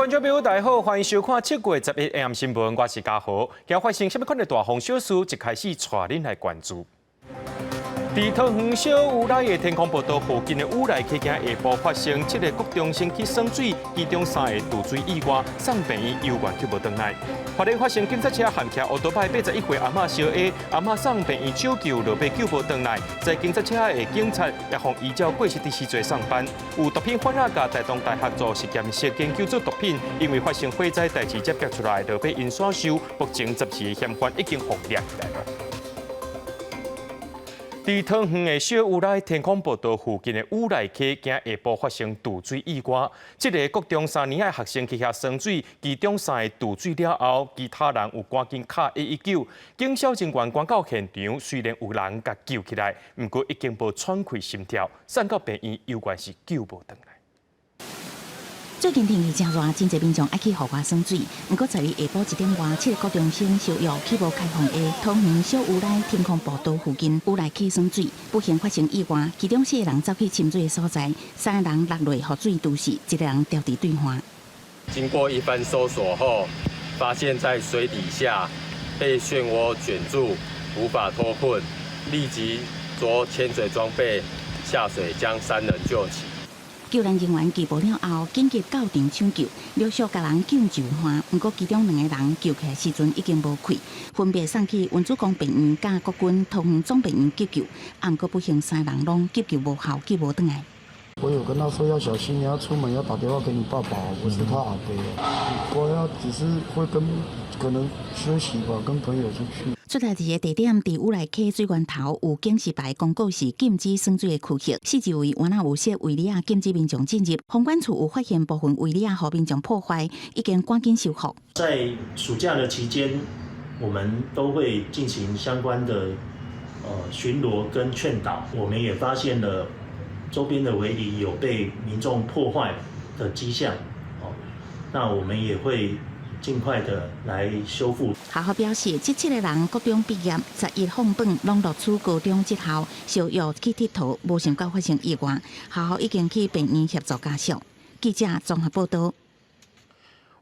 觀眾朋友，大家好，歡迎收看7月11 AM 新聞，我是嘉豪。今發生啥物款的大風小事，一開始帶恁來關注。佇桃園小烏來的天空步道附近的烏來溪，今下晡發生七个國中生去耍水，其中三个墮水意外，送病院猶原救無轉來。花蓮發生警察車陷徛烏多擺81歲阿嬤相下，阿嬤送病院搶救，落尾救無轉來。在警察車的警察也予依照過失致死罪送辦。有毒品販仔共台東大學做實驗室研究做毒品，因為發生火災代誌才爆出來，落尾𪜶煞受，目前12个嫌犯已經予掠起來了。佇桃園的小烏來天空步道附近的烏來溪，今下晡發生墮水意外。這个國中三年的學生去遐耍水，其中三个墮水了後，其他人有趕緊敲119。警消人員趕到現場，雖然有人共救起來，毋過已經無喘氣心跳，送到病院猶原是救無轉來。最近天氣誠熱，真濟民眾愛去戶外耍水。毋過11下晡1點外，七个國中生相約去無開放的桃園小烏來天空步道附近烏來溪耍水，不幸發生意外，其中四个人走去深水的所在，三个人落落予水揬死，一个人牢佇對岸。經過一番搜索後，發現在水底下被漩渦捲住，無法脫困，立即著潛水裝備下水將三人救起。救援人員緝無了後，緊急到場搶救，陸續共人救上岸。毋過其中兩个人救起來時陣已經無氣，分別送去溫主公病院佮國軍桃園總病院急救，毋過不幸三人攏急救無效，救無轉來。我有跟他說要小心，你要出門要打電話給你爸爸，我是他阿伯。我要只是會跟可能休息吧，跟朋友出去。出代誌的地點佇烏來溪水源頭有警示牌公告是禁止耍水的區域，四周圍原來有設圍籬仔禁止民眾進入。房管處有發現部分圍籬仔予民眾破壞，已經趕緊修復。在暑假的期間，我們都會進行相關的巡邏跟勸導。我們也發現了周邊的圍籬有被民眾破壞的跡象，哦，那我們也會盡快的來修復。學校表示，這七个人國中畢業，11放榜攏錄取高中職校，相約去𨑨迌，無想到發生意外。學校已經去病院協助家屬。記者綜合報道。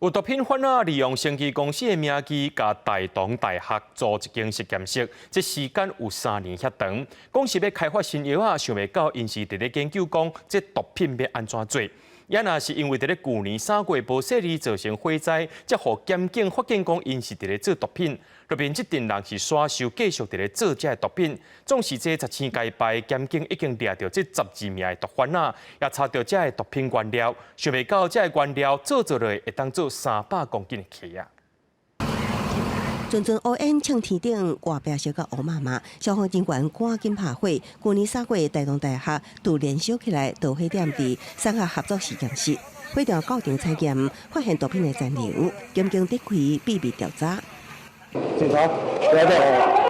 有毒品販仔利用生技公司的名義，共大同大學租一間實驗室，這時間有3年遐長。講是欲開發新藥仔，想袂到𪜶是佇咧研究講這毒品欲按怎做。也若是因為佇咧舊年3月無細膩造成火災，才予檢警發現講𪜶是佇咧做毒品。路邊這陣人是煞受繼續佇咧做這个毒品。總是這十星界牌檢警已經掠著這12名的毒販仔，也查著這个毒品原料，想袂到這个原料做做落會當做300公斤的溪仔。陣陣烏煙衝天頂，掛白色佮烏麻麻，消防人員趕緊拍火。舊年3月，大同大學突然燒起來，導火點佇產學合作實驗室，火場到場採驗，發現毒品的殘留，檢警展開秘密調查。警察，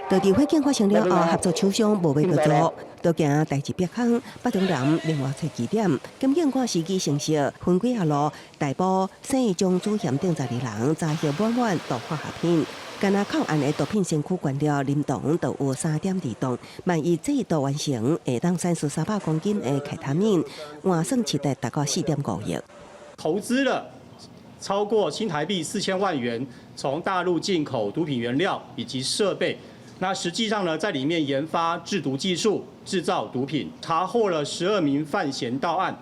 就佇火警發生了後，合作廠商無欲閣做，都驚代誌變空。北中南另外揣據點，檢警看時機成熟，分幾仔路逮捕姓張祖賢等12人，查獲滿滿毒化學品。干焦靠岸的毒品先驅原料林桐就有3.2噸，萬一製毒完成，會當產出300公斤的開他命，換算市值達到4.5億。投資了超過新台幣4000萬元，從大陸進口毒品原料以及設備。那實際上呢，在裡面研發製毒技術，製造毒品，查獲了12名犯嫌到案。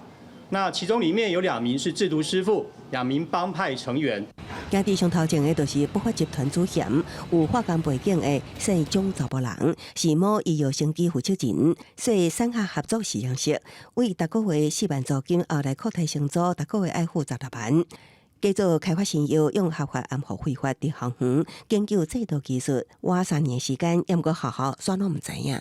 那其中裡面有兩名是製毒師傅，兩名幫派成員。行佇上頭前的就是不法集團主嫌，有化工背景的姓張查埔人，是某醫藥生技負責人，說產學合作實驗室，為逐個月4萬租金，後來擴大承租，逐個月愛付16萬。繼續開發新藥，用合法掩護非法佇校園研究製毒技術，花3年時間，猶過學校煞攏毋知影。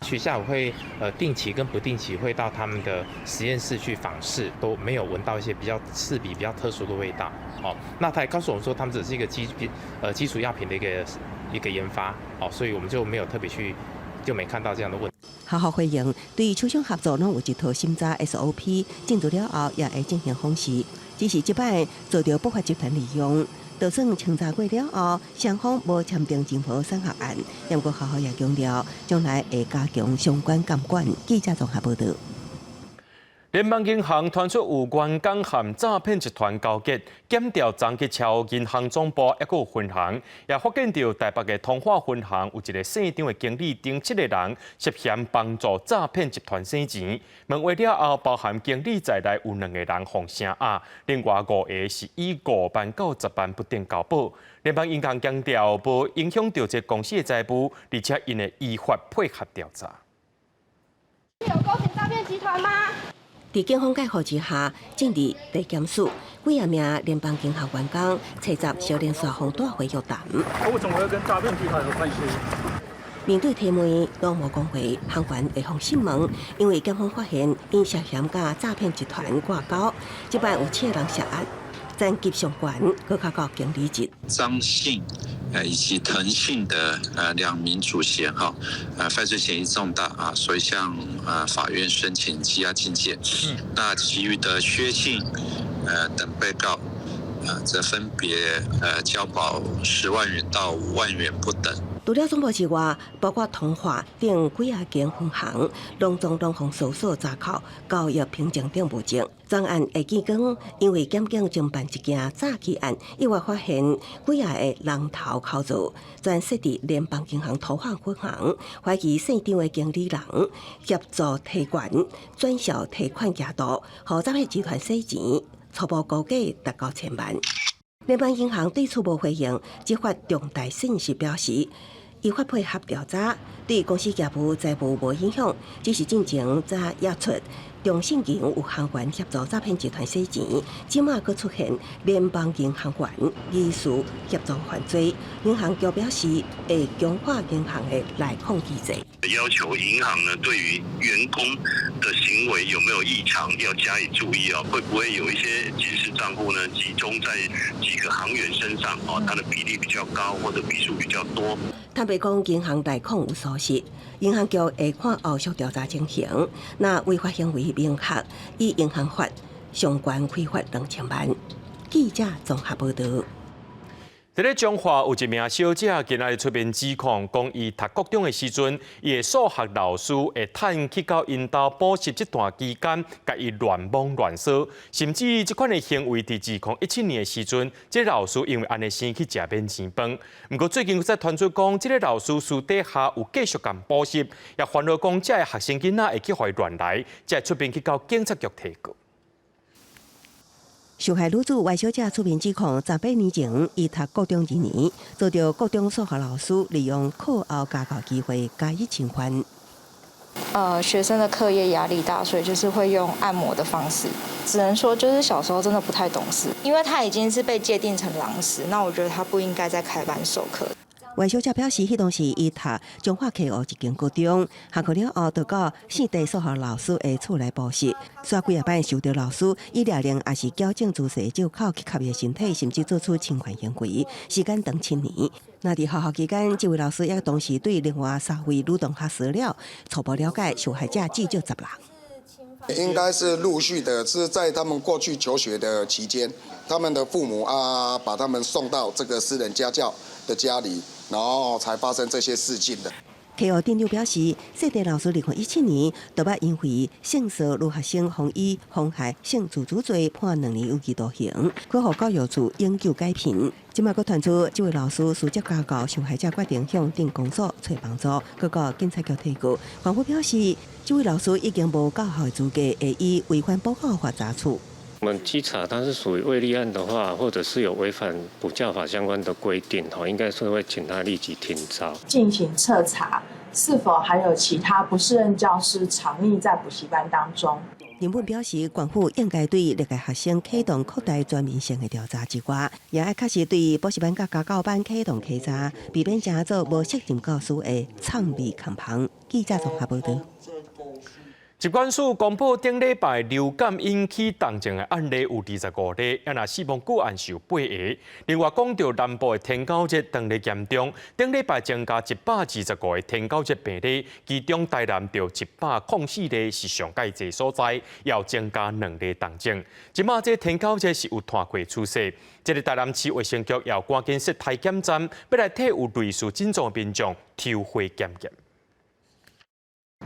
學校會定期跟不定期會到他們的實驗室去訪視，都沒有聞到一些比較刺鼻、比較特殊的味道。哦，那他也告訴我們說，他們只是一個基礎藥品的一個研發，哦，所以我們就沒有特別去，就沒看到這樣的問題。學校回應，對廠商合作攏有一套審查 SOP，進入了後也會進行訪視，只是這擺遭著不法集團利用。就算清查過了後，雙方無簽訂任何產學案，不過學校也強調，將來會加強相關監管。記者綜合報道。聯邦銀行傳出有員工和詐騙集團勾結，檢調昨去敲銀行總部一個分行，也發現著台北的通化分行有一个姓張的經理等七个人涉嫌幫助詐騙集團洗錢。問話了後，包含經理在內有兩個人予聲押，另外五个是以5萬到10萬不等交保。聯邦銀行強調，無影響著這公司的財務，而且𪜶會依法配合調查。有勾結詐騙集團嗎？佇警方介護之下，進入地檢署，幾仔名聯邦銀行員工齊集小連續予帶回約談。我怎麼會跟詐騙集團有關係？面對提問，攏無講話，行員會予訊問，因為檢方發現𪜶涉嫌佮詐騙集團掛鈎，這擺有七个人涉案，層級上懸，閣較到經理級。張姓以及滕姓的兩名主嫌哈，犯罪嫌疑重大啊，所以向法院申請羈押禁見。那其餘的薛姓等被告，則分別交保10萬元到5萬元不等。除了總部之外，包括通化等幾仔間分行，攏總攏予搜索查扣交易憑證等物證。專案會見光，因為檢警偵辦一件詐欺案，意外發現幾仔个人頭口座，全設佇聯邦銀行通化分行，懷疑姓張的經理人協助提款、轉銷提款額度，予詐騙集團洗錢，初步估計達到千萬。聯邦銀行對此無回應，只發重大信息表示，依法配合調查，對公司業務財務無影響，只是進前才驗出中信銀有行員協助詐騙集團洗錢，這馬閣出現聯邦銀行員疑似協助犯罪，銀行局表示會強化銀行的內控機制。要求銀行呢，對於員工的行為有沒有異常，要加以注意啊？會不會有一些檢視賬戶呢，集中在幾個行員身上？哦，它的比例比較高，或者筆數比較多。坦白講，銀行內控有疏失，銀行局會看後續調查情形。若違法行為明確，依銀行法相關開罰2000萬。記者綜合報導。佇咧彰化有一名小姐今仔日出面指控，講伊讀國中的時陣，伊的數學老師會趁去到𪜶兜補習這段期間，共伊亂摸亂挲，甚至這款的行為佇2017年的時陣，這個老師因為按呢生去食免錢飯。毋過最近閣傳出講，這個老師私底下有繼續共補習，也煩惱講這个學生囡仔會去予伊亂來，才會出面去到警察局提告。受害女子歪小姐出面指控，18年前，伊讀國中二年，遭著國中數學老師利用課後家教機會加以侵犯。學生的課業壓力大，所以就是會用按摩的方式。只能說，就是小時候真的不太懂事，因為他已經是被界定成狼師，那我覺得他不應該再開班授課。歪小姐表示，彼當時伊讀彰化溪湖一間高中，下課了後，就到姓鄭數學老師的厝內補習，煞幾仔擺受著老師以掠令抑是矯正姿勢藉口去揩伊身體，甚至做出侵犯行為，時間長7年。那佇學校期間，這位老師也同時對另外三位女同學私了，初步了解受害者至少10人。應該是陸續的，是在他們過去求學的期間，他們的父母啊，把他們送到這個私人家教的家裡，然後才發生這些事情的。溪湖鎮長表示，姓鄭老師2017年就捌因為性騷女學生予以妨害性自主罪判2年有期徒刑，閣予教育處永久解聘。這馬閣傳出這位老師私接家教受害者決定向鎮公所揣幫助，閣到警察局提告。縣府表示，這位老師已經無教學資格，會以違反補教法查處。我們稽查，他是屬於未立案的話，或者是有違反補教法相關的規定，吼，應該是會請他立即停招，進行徹查，是否還有其他不適任教師藏匿在補習班當中。林本表示，縣府應該對歷屆學生啟動擴大全面性的調查之外，也愛確實對補習班佮家教班啟動稽查，避免成做無責任教師的創意空棚。記者綜合報導。疾管署公布頂禮拜流感引起重症的案例有25例，啊若死亡個案是有八個。另外講著南部的天狗熱當咧嚴重，頂禮拜增加125個天狗熱病例，其中台南著104例是上蓋濟所在，又增加2例重症。這馬這天狗熱是有拖血趨勢，這个台南市衛生局也趕緊設篩檢站，欲來替有類似症狀的民眾抽血檢驗。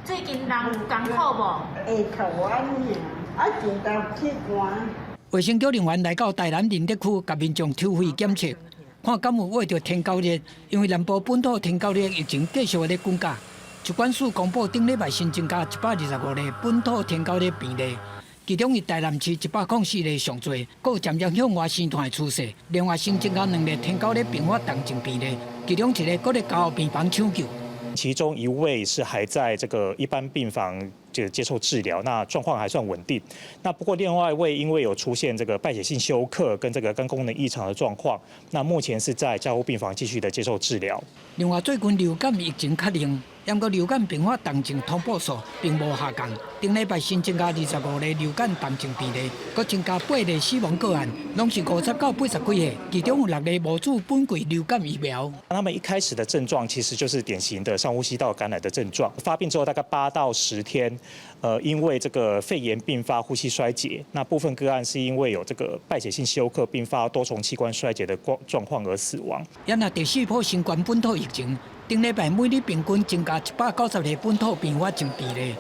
最近人有艱苦無？會頭安爾。啊，真大去寒。衛生局人員來到台南仁德區，共民眾抽血檢測，看敢有秽著天狗熱。因為南部本土天狗熱疫情繼續咧滾價，疾管署公布頂禮拜新增加125例本土天狗熱病例，其中以台南市104例上濟，閣有漸漸向外伸傳的趨勢。另外新增加兩例天狗熱併發重症病例，其中一个閣咧加護病房搶救。其中一位是還在這個一般病房這個接受治療，那狀況還算穩定。那不過另外一位因為有出現這個敗血性休克跟這個肝功能異常的狀況，那目前是在加護病房繼續的接受治療。另外最近流感疫情較冷，不過流感併發重症通報數並無下降。頂禮拜新增加25例流感重症病例，閣增加八例死亡個案，攏是50到80幾歲，其中有六例無注本季流感疫苗。他們一開始的症狀其實就是典型的上呼吸道感染的症狀，發病之後大概8到10天，因為這個肺炎併發呼吸衰竭，那部分個案是因為有這個敗血性休克併發多重器官衰竭的狀況而死亡。也若第四波新冠本土疫情，頂禮拜每日平均增加190例本土併發症病例，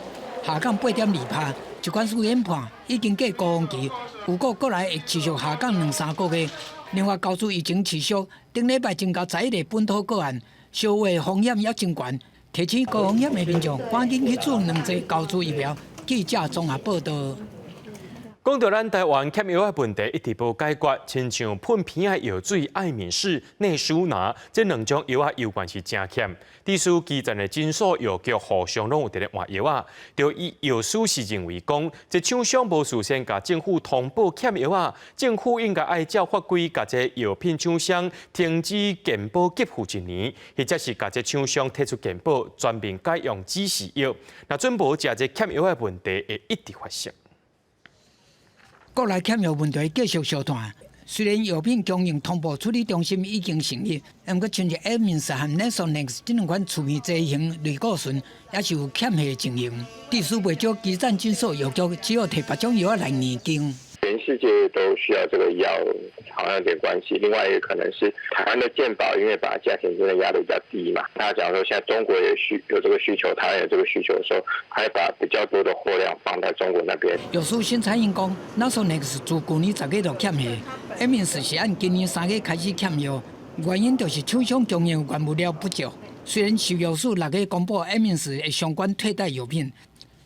下降8.2%。疾管署研判已經過高峰期，預估閣來會持續下降兩三個月。另外，高處疫情持續，頂禮拜增加11例本土個案，消化風險也真懸。提醒高風險的民眾趕緊去注兩劑高株疫苗。記者綜合報道。講到咱台灣欠藥的問題一直無解決，親像噴鼻仔藥水愛敏仕、內舒拿這兩種藥仔猶原是誠欠。致使基層的診所藥局互相攏有佇咧換藥仔。著醫藥師是認為講，這廠商無事先共政府通報欠藥仔，政府應該愛照法規，共這藥品廠商停止健保給付一年，或者是共這廠商退出健保，全面改用指示藥。若準無食這欠藥的問題會一直發生。國內欠藥問題繼續燒炭，雖然藥品供應通報處理中心已經成立，毋過像是愛敏仕和 Nasonex 這兩款刺鼻劑型類固醇，也是有欠貨情形。致使袂少基層診所藥局只好提別種藥來研究。全世界都需要這個藥，好像有點關係。另外一個可能是台灣的健保，因為把價錢真的壓得比較低嘛。他假如說現在中國也需有這個需求，台灣有這個需求的時候，他會把比較多的貨量放在中國那邊。藥師沈彩英講，Nasonex 自舊年10月就欠貨，愛敏仕是按今年3月開始欠藥，原因就是廠商供應原物料不足。雖然食藥署6月公布愛敏仕的相關替代藥品，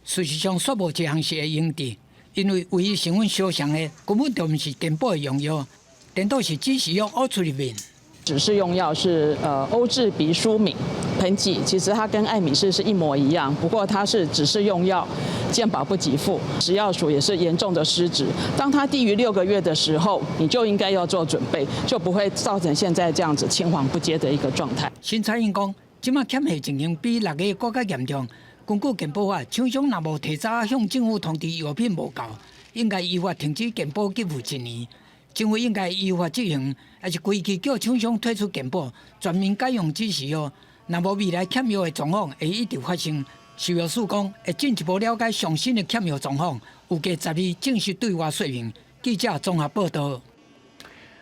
事實上煞無一項是會用佇。因為唯一成分相像的根本就毋是健保的用藥，顛倒是指示藥奧處理面。指示用藥是歐治鼻舒敏噴劑，其實它跟愛敏仕是一模一樣，不過它是指示用藥，健保不給付，食藥署也是嚴重的失職。當它低於6個月的時候，你就應該要做準備，就不會造成現在這樣子青黃不接的一個狀態。沈彩英講，這馬欠貨情形比6月閣較嚴重。根據健保法，廠商若無提早向政府通知藥品無夠，應該依法停止健保給付一年。政府應該依法執行，抑是規氣叫廠商退出健保，全面改用指示藥。若無未來欠藥的狀況會一直發生。食藥署講會進一步了解上新的欠藥狀況，預計10日正式對外說明。記者綜合報道。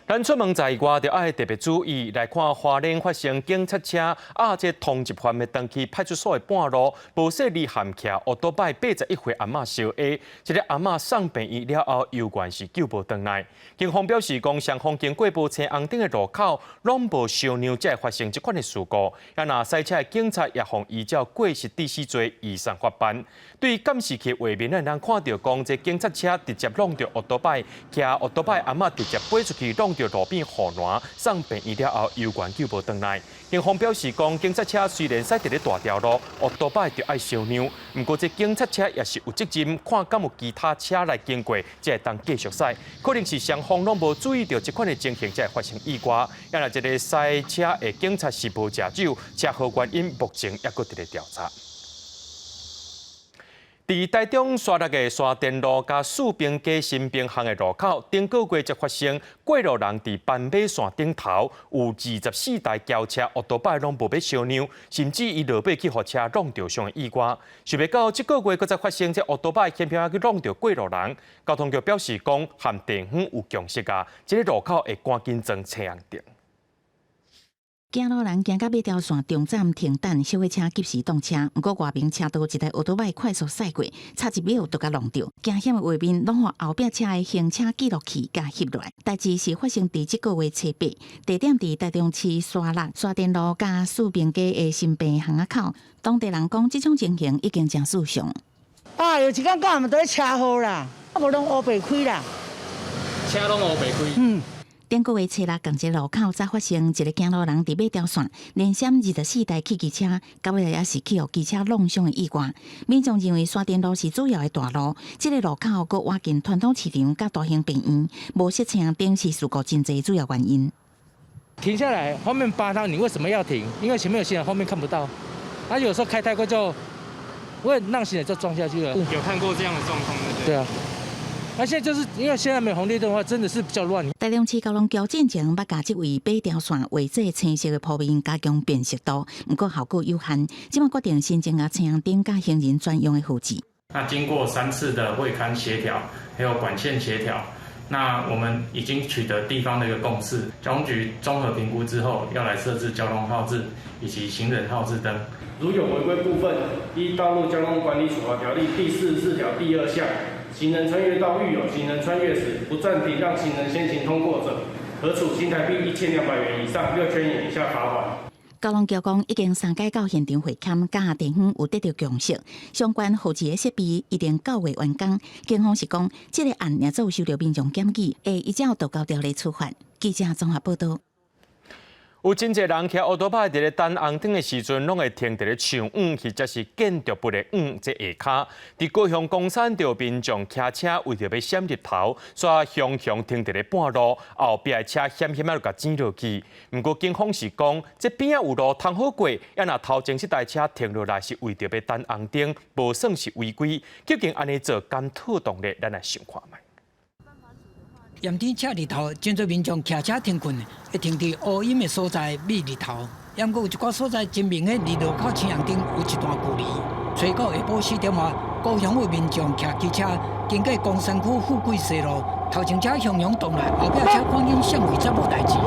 咱出門在外，就愛特別注意來看花蓮發生警察車押這通緝犯欲轉去派出所的半路，無細膩譀騎烏多擺81歲阿嬤相下，這个阿嬤送病院了後，猶原是救無轉來。警方表示講，雙方經過無青紅燈的路口，攏無相讓，才會發生這款的事故。啊，若駛車的警察也予依照過失致死罪移送法辦。對監視器畫面，咱看著講，這警察車直接挵著烏多擺，騎烏多擺阿嬤直接飛出去，挵著路邊護欄，送病院了後，猶原救無轉來。警方表示講，警察車雖然駛佇咧大條路，烏多擺就愛相讓，毋過這警察車也是有責任，看敢有其他車來經過，才會當繼續駛。可能是雙方攏無注意著這款的情形，才會發生意外。啊，若這个駛車的警察是無食酒，車禍原因目前猶閣佇咧調查。佇台中沙鹿的沙田路佮四平街新兵巷的路口，頂個月才發生過路人佇斑馬線頂頭有24台轎車、烏多擺攏無欲相讓，甚至伊落尾去予車挵著傷的意外。想袂到這個月閣再發生這烏多擺偏偏去挵著過路人。交通局表示講，和地方有共識啊，這个路口會趕緊裝青紅燈。行路人行到馬條線終站停等，小貨車及時擋車，毋過外爿車道一台歐多擺快速駛過，差一秒就共挵著，驚險的畫面攏予後壁車的行車記錄器共翕落來。代誌是發生佇這個月初八，地點佇台中市沙鹿沙田路佮四平街的新病巷仔口。當地人講，這種情形已經誠時常。啊，有一工到暗嘛，佇咧車禍啦，啊無攏烏白開啦，車攏烏白開。嗯。頂個月初六，仝一個路口才發生一个行路人佇馬條線連閃24台汽機車，到尾也是去予機車挵傷的意外。民眾認為沙田路是主要的大路，這个路口閣倚近傳統市場佮大型病院，無設青燈是事故真濟主要原因。停下來，後面扒他，你為什麼要停？因為前面有行人，後面看不到。啊，有時候開太快就會讓行人就撞下去了。有看過這樣的狀況，對不對？對啊。那現在就是因為現在沒紅綠燈的話，真的是比較亂。台中市交通局進前捌共這位馬條線畫做青色的鋪面加強辨識度，毋過效果有限。這馬決定新增加青燈佮行人專用的號誌。那經過3次的會勘協調，還有管線協調，那我們已經取得地方的一個共識。交通局綜合評估之後，要來設置交通號誌以及行人號誌燈。如有違規部分，依《道路交通管理處罰條例》第44條第2項，行人穿越道遇有行人穿越時，不暫停讓行人先行通過者，可處新台幣1200元以上6000元以下罰款。交通局講，已經三擺到現場會勘，佮地方有得著共識，相關號誌的設備一定9月完工。警方是講，這个案若做受著民眾檢舉，會依照道交條例處罰。記者綜合報導。有真濟人騎歐多擺佇咧等紅燈的時陣，攏會停佇咧樹蔭或者是建築物的蔭這下跤。佇高雄岡山，就有民眾騎車為著欲閃日頭，煞雄雄停佇咧半路，後壁的車險險仔就共剪落去。毋過警方是講，這邊仔有路通好過，啊若頭前這台車停落來是為著欲等紅燈，無算是違規。究竟按呢做敢妥當咧？咱來想看覓。炎天赤日頭，真濟民眾騎車停睏，會停佇烏陰的所在避日頭。毋過有一寡所在真明顯，離路口青紅燈有一段距離。初九下晡4點外，高雄有民眾騎機車經過岡山區富貴西路，頭前車雄雄動來，後壁車趕緊閃開才無代誌。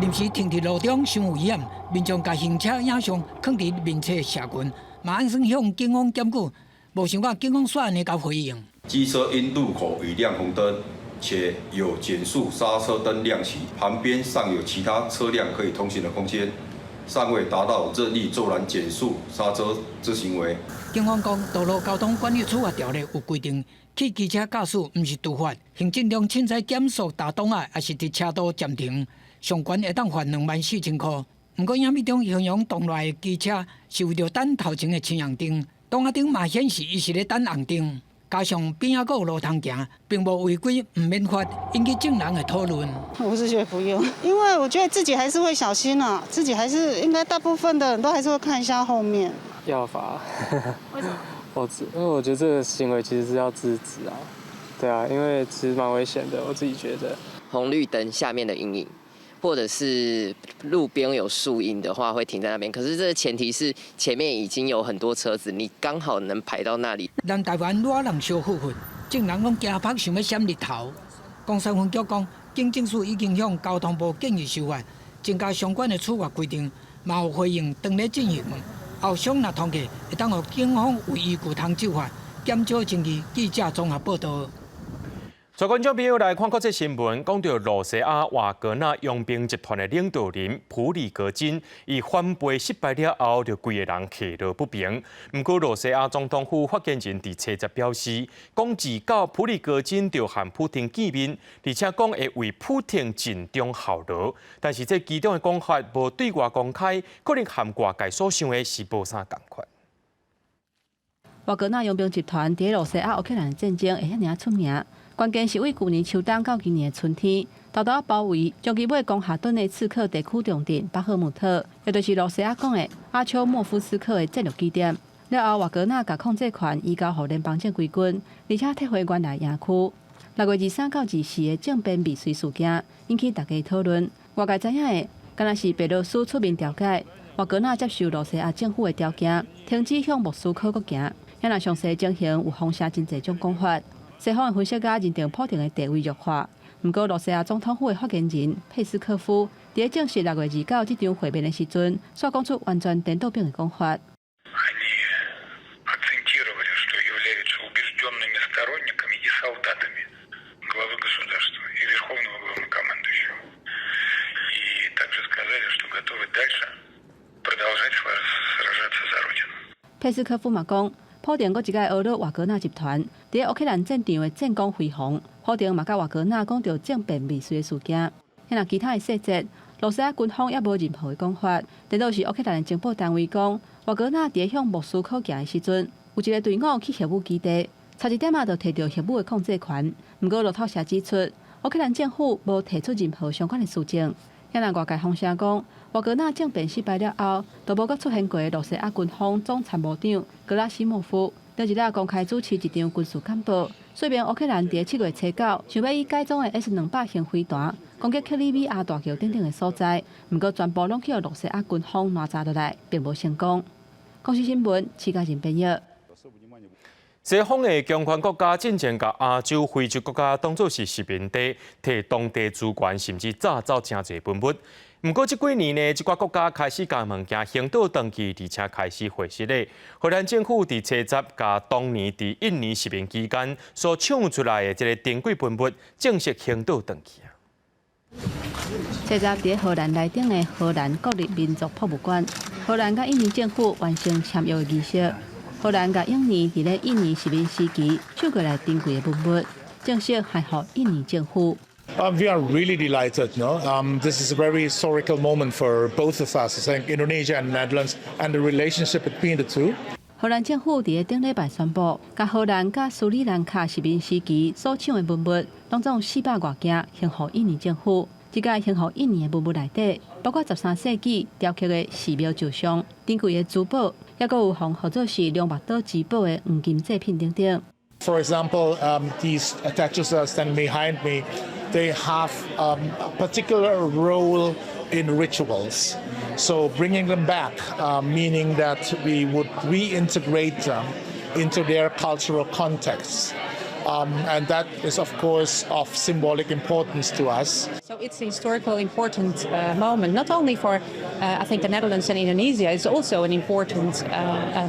臨時停佇路中，傷危險，民眾共行車影像囥佇面冊社群，嘛按算向警方檢舉，無想到警方煞按呢共回應。機車因路口已亮紅燈，且有減速剎車燈亮起，旁邊尚有其他車輛可以通行的空間，尚未達到任意驟然減速剎車之行為。警方講，道路交通管理處罰條例有規定，汽機車駕駛毋是違法，行進中凊彩減速踏擋仔，抑是佇車道暫停，上懸會當罰24,000塊。毋過影片中形容動來的機車是為著等頭前的青紅燈，擋仔頂嘛顯示伊是咧等紅燈。加上邊仔閣有路通行，並無違規，毋免罰，引起眾人的討論。我是覺得不用，因為我覺得自己還是會小心啊，自己還是應該大部分的人都還是會看一下後面。要罰。為什麼？因為我覺得這個行為其實是要制止啊，對啊，因為其實蠻危險的，我自己覺得。紅綠燈下面的陰影，或者是路邊有樹蔭的話，會停在那邊。可是這個前提是前面已經有很多車子，你剛好能排到那裡。南台灣偌人相爍爍，眾人攏驚曝想欲閃日頭。岡山分局講，警政署已經向交通部建議修法，增加相關的處罰規定，嘛有回應當咧進行。後續若通過，會當予警方有依據通執法，減少爭議。記者綜合報導。帶觀眾朋友來看國際新聞，講著羅西亞瓦格納傭兵集團的領導人普里戈金，伊反背失敗了後，就規个人下落不明。毋過羅西亞總統府發言人佇初十表示，講自到普里戈金就和普丁見面，而且講會為普丁盡忠效勞。但是這其中的講法無對外公開，可能和外界所想的是無啥仝款。瓦格納傭兵集團佇羅西亞烏克蘭戰爭會遐爾出名，關鍵是為舊年秋冬到今年的春天，沓沓包圍將其欲攻下頓內茨克地區重鎮巴赫姆特，也就是羅西亞講的阿丘莫夫斯克的戰略基點。了後，瓦格納共控制權移交予聯邦正規軍，而且撤回原來營區。6月23到24的政變未遂事件引起大家討論。外界知影的，敢若是白羅斯出面調解，瓦格納接受羅西亞政府的條件，停止向莫斯科國行。遐若詳細情形有放射真濟種講法。西方的分析家認定普丁的地位弱化，毋過露西亞總統府的發言人佩斯科夫佇咧證實6月29這場會面的時陣，煞講出完全顛倒反的講法。 Акцентировали, что являются убежденными сторонниками и солдатами главы государства и верховного главнокомандующего. И также сказали, что готовы дальше продолжать сражаться за Родину. 佩斯科夫嘛講，普丁閣一擺呵咾瓦格納集團佇咧烏克蘭戰場的戰功輝煌。普丁嘛佮瓦格納講著政變未遂的事件。若其他的細節，露西亞軍方猶無任何的講法。顛倒是烏克蘭的情報單位講，瓦格納佇咧向莫斯科行的時陣，有一個隊伍去核武基地，差一點仔就提著核武的控制權。毋過路透社指出，烏克蘭政府無提出任何相關的事證。遐人外界風聲講，瓦格納政變失敗了後，就無閣出現過露西亞軍方總參謀長格拉西莫夫，頂一日公開主持一場軍事簡報，說明烏克蘭佇7月初9，想欲以改裝的 S 200型飛彈攻擊克里米亞大橋等等的所在，毋過全部攏去予露西亞軍方攔查落來，並無成功。公視新聞，徐嘉仁編譯。西方的強權國家進前共亞洲、非洲國家當做是殖民地，提當地資源，甚至詐走誠濟文物。毋過這幾年呢，這寡國家開始共物件還倒轉去，而且開始匯失咧。荷蘭政府佇初十共當年佇印尼殖民期間所搶出來的這个珍貴文物，正式還倒轉去啊。初十佇荷蘭內頂的荷蘭國立民族博物館，荷蘭佮印尼政府完成簽約的儀式。荷蘭共印尼佇咧印尼殖民時期搶過來珍貴的文物，正式還予印尼政府。 We are really delighted. No, this is a very historical moment for both of us, I think Indonesia and Netherlands, and the relationship between the two. 荷蘭政府佇咧頂禮拜宣布，共荷蘭佮斯里蘭卡殖民時期所搶的文物，攏總400外件，還予印尼政府。這擺還予印尼的文物內底，包括13世紀雕刻的寺廟石像、珍貴的珠寶，猶閣有予號做是龍目島之寶的黃金製品等等。 For example, these statues are standing behind me. They have a particular role in rituals. So bringing them back, meaning that we would reintegrate them into their cultural contexts. And that is, of course, of symbolic importance to us. So it's a historical important moment, not only for, I think, the Netherlands and Indonesia, it's also an important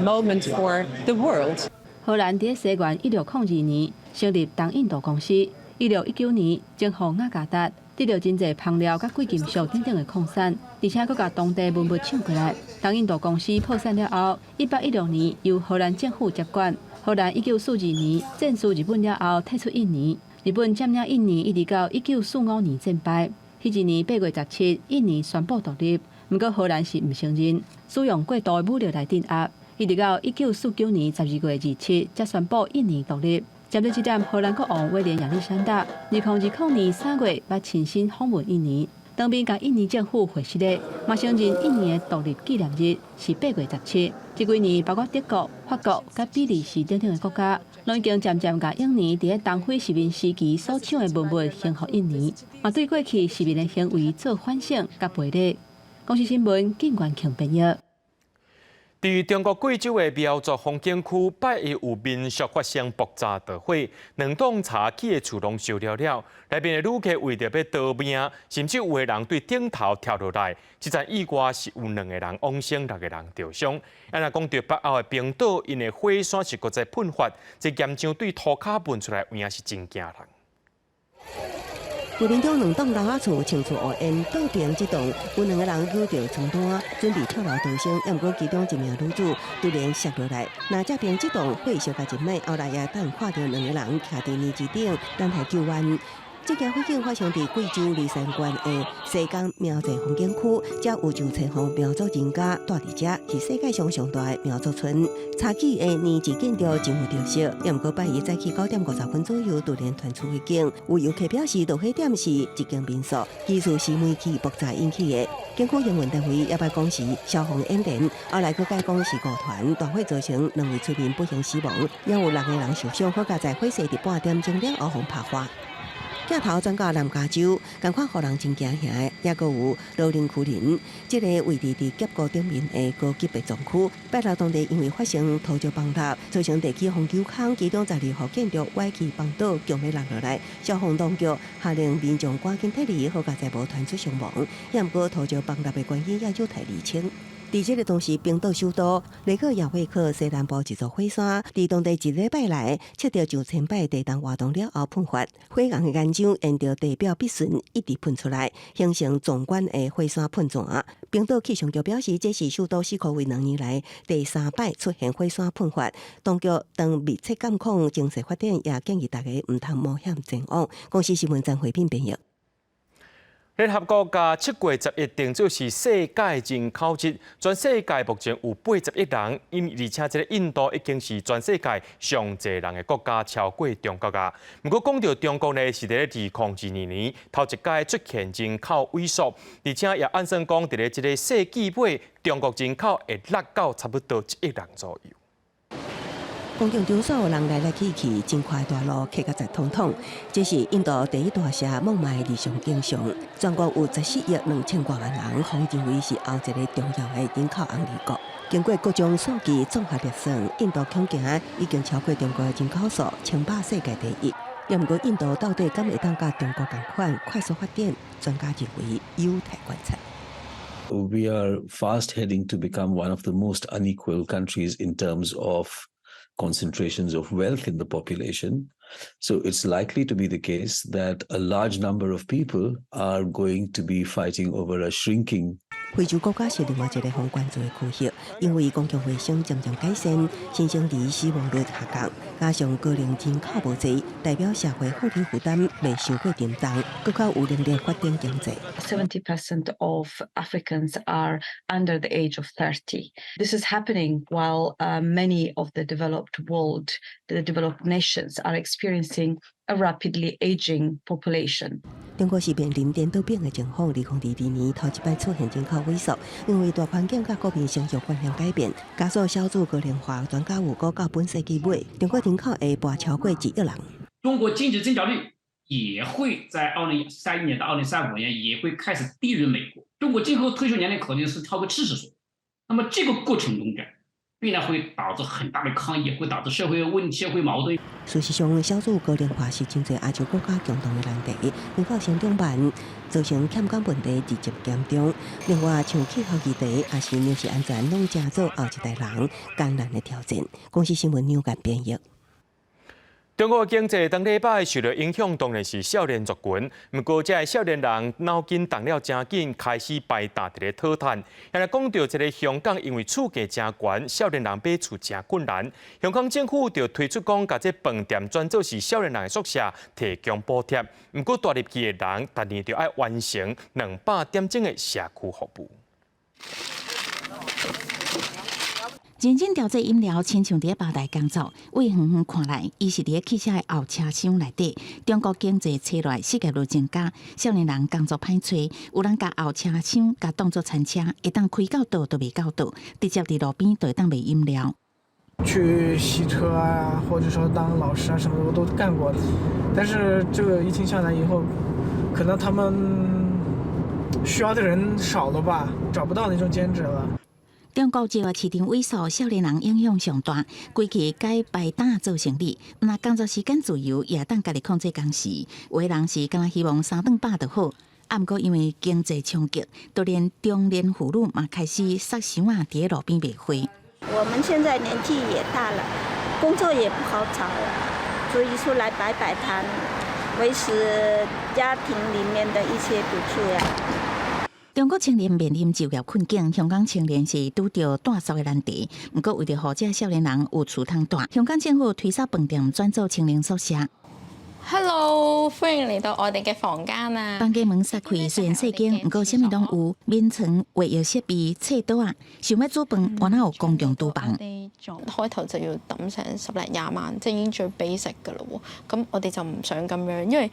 moment for the world. 荷蘭佇西元1602年成立東印度公司，1619年征服雅加達，得著真濟香料佮貴金屬等等的礦產，而且閣共當地文物搶過來。東印度公司破產了後，1816年由荷蘭政府接管。荷蘭1942年戰輸日本了後退出印尼，日本佔領印尼一直到1945年戰敗。彼一年8月17，印尼宣布獨立，毋過荷蘭是毋承認，使用過度的武力來鎮壓。一直到1949年12月27，才宣布印尼獨立。針對這點，荷蘭國王威廉亞歷山大，2020年3月捌親身訪問印尼，當面共印尼政府會失禮，嘛承認印尼的獨立紀念日是8月17。這幾年，包括德國、法國、佮比利時等等的國家，攏已經漸漸共印尼佇咧東非殖民時期所搶的文物還予印尼，嘛對過去殖民的行為做反省佮賠禮。公視新聞，靳元慶編譯。佇中國貴州的苗族風景區，拜一有民宿發生爆炸著火，兩棟柴起的厝攏燒了了。內面的旅客為著欲逃命，甚至有的人對頂頭跳落來。這場意外是有兩個人往生，六個人著傷。啊，若講著北歐的冰島，𪜶的火山是閣再噴發，這岩漿對塗跤噴出來，有影是真驚人。有民眾兩棟樓仔厝穿出烏煙，倒邊這棟有兩個人搝著床單，準備跳樓逃生，毋過其中一名女子突然摔落來，那這邊這棟火燒甲真猛，後來也等看著兩個人徛佇泥池頂等待救援。這件火警發生佇貴州雷山縣的西江苗寨風景區，遮有上千戶苗族人家蹛佇遮，是世界上上大的苗族村。柴起的泥質建築真有特色，毋過拜一早起9點50分左右，突然傳出火警。有遊客表示，著火點是一間民宿，其實是煤氣爆炸引起的。景區營運單位猶捌講是消防演練，後來閣改講是誤傳，大火造成兩位村民不幸死亡，也有六個人受傷，好佳哉火勢佇半點鐘了後予拍化。鏡頭轉到南加州，仝款予人真驚嚇的，抑閣有羅林區林，這个位置佇峽谷頂面的高級別莊區，拜六當地因為發生土石崩塌，造成地基風丘空，其中12戶建築歪去崩倒，強欲落落來。消防當局下令民眾趕緊撤離，好佳哉無傳出傷亡。也毋過土石崩塌的原因也有待釐清。佇這个同時，冰島首都雷克雅未克西南部一座火山，佇當地一禮拜內測著上千擺地動活動了後噴發，火岩的岩漿沿著地表筆順一直噴出來，形成壯觀的火山噴泉。冰島氣象局表示，這是首都史可為2年來第三擺出現火山噴發。當局當密切監控情勢發展，也建議大家毋通冒險前往。公視新聞張慧敏編譯。聯合國共7月11定做是世界人口日，全世界目前有80億人，因而且這个印度已經是全世界上濟人的國家，超過中國啊。毋過講著中國呢，是佇咧2022年頭一擺出現人口萎縮，而且也按算講佇咧這个世紀尾，中國人口會落到差不多1億人左右。公共場所人來來去去，真寬大路客甲雜通通。這是印度第一大城孟買的日常景象。全國有14億2千多萬人，予認為是後一个重要的人口紅利國。經過各種數據綜合核算，印度恐驚已經超過中國的人口數，稱霸世界第一。也毋過，印度到底敢會當佮中國仝款快速發展？專家認為有待觀察。 We are fast heading to become one of the most unequal countries in terms of concentrations of wealth in the population. So it's likely to be the case that a large number of people are going to be fighting over a shrinking 非洲國家是另外一个予人關注的區域，因為公共衛生漸漸改善，新生兒死亡率下降，加上高齡人口無濟，代表社會福利負擔袂傷過沉重，閣較有能力發展經濟。 70% of Africans are under the age of 30. This is happening while many of the developed world, the developed nations are experiencing a rapidly aging population. 中國是面臨顛倒變的情況，2022年頭一擺出現人口萎縮，因為大環境佮國民生育觀念改變，加速少子高齡化。專家預估到本世紀尾，中國人口會跋超過1億人。中國經濟增長率也會在2031年到2035年也會開始低於美國。中國今後退休年齡可能是超過70歲，那麼這個過程中間，必然會導致很大的抗議，會導致社會問題、社會矛盾。事實上，少子高齡化是真濟亞洲國家共同的難題，人口成長慢，造成欠工問題日漸嚴重。另外，像氣候議題，抑是糧食安全，攏成做後一代人艱難的挑戰。公視新聞梁間編譯。中國經濟當禮拜受著影響，當然是少年族群。毋過，這个少年人腦筋動了誠緊，開始擺擔佇咧討趁。現在講著這个香港，因為厝價誠懸，少年人買厝誠困難。香港政府就推出講，共這飯店轉做是少年人的宿舍，提供補貼。毋過，蹛入去的人，逐年就愛完成200點鐘的社區服務。認真調製飲料，親像佇咧吧台工作。對遠遠看來，伊是佇咧汽車的後車廂內底。中國經濟衰落，失業率增加，少年人工作歹揣，有人共後車廂共當做餐車，會當開到佗都袂到佗，直接佇路邊就會當賣飲料。去洗車啊，或者說當老師啊，什麼的我都幹過。但是這個疫情下來以後，可能他們需要的人少了吧，找不到那種兼職了。中國就業市場萎縮，少年人影響上大，規氣改擺擔做生理，毋但工作時間自由，也當家己控制工時。有的人是敢若希望三頓飽就好，啊，毋過因為經濟衝擊，就連中年婦女嘛開始捒箱仔佇咧路邊賣花。我們現在年紀也大了，工作也不好找了，所以出來擺擺攤，維持家庭裡面的一些補助呀。中國青年面臨就業困境，香港青年是拄著蹛宿的難題。毋過為著予這少年人有厝通蹛，香港政府推捒飯店轉做青年宿舍。 Hello，歡迎嚟到我哋嘅房間啊！房間門閂開，雖然細間，毋過啥物攏有，眠床、衛浴設備、廁桌仔，想欲煮飯，原來有公共廚房。開頭就要抌成十零廿萬，即係已經最 basic 㗎啦喎。咁我哋就唔想咁樣，因為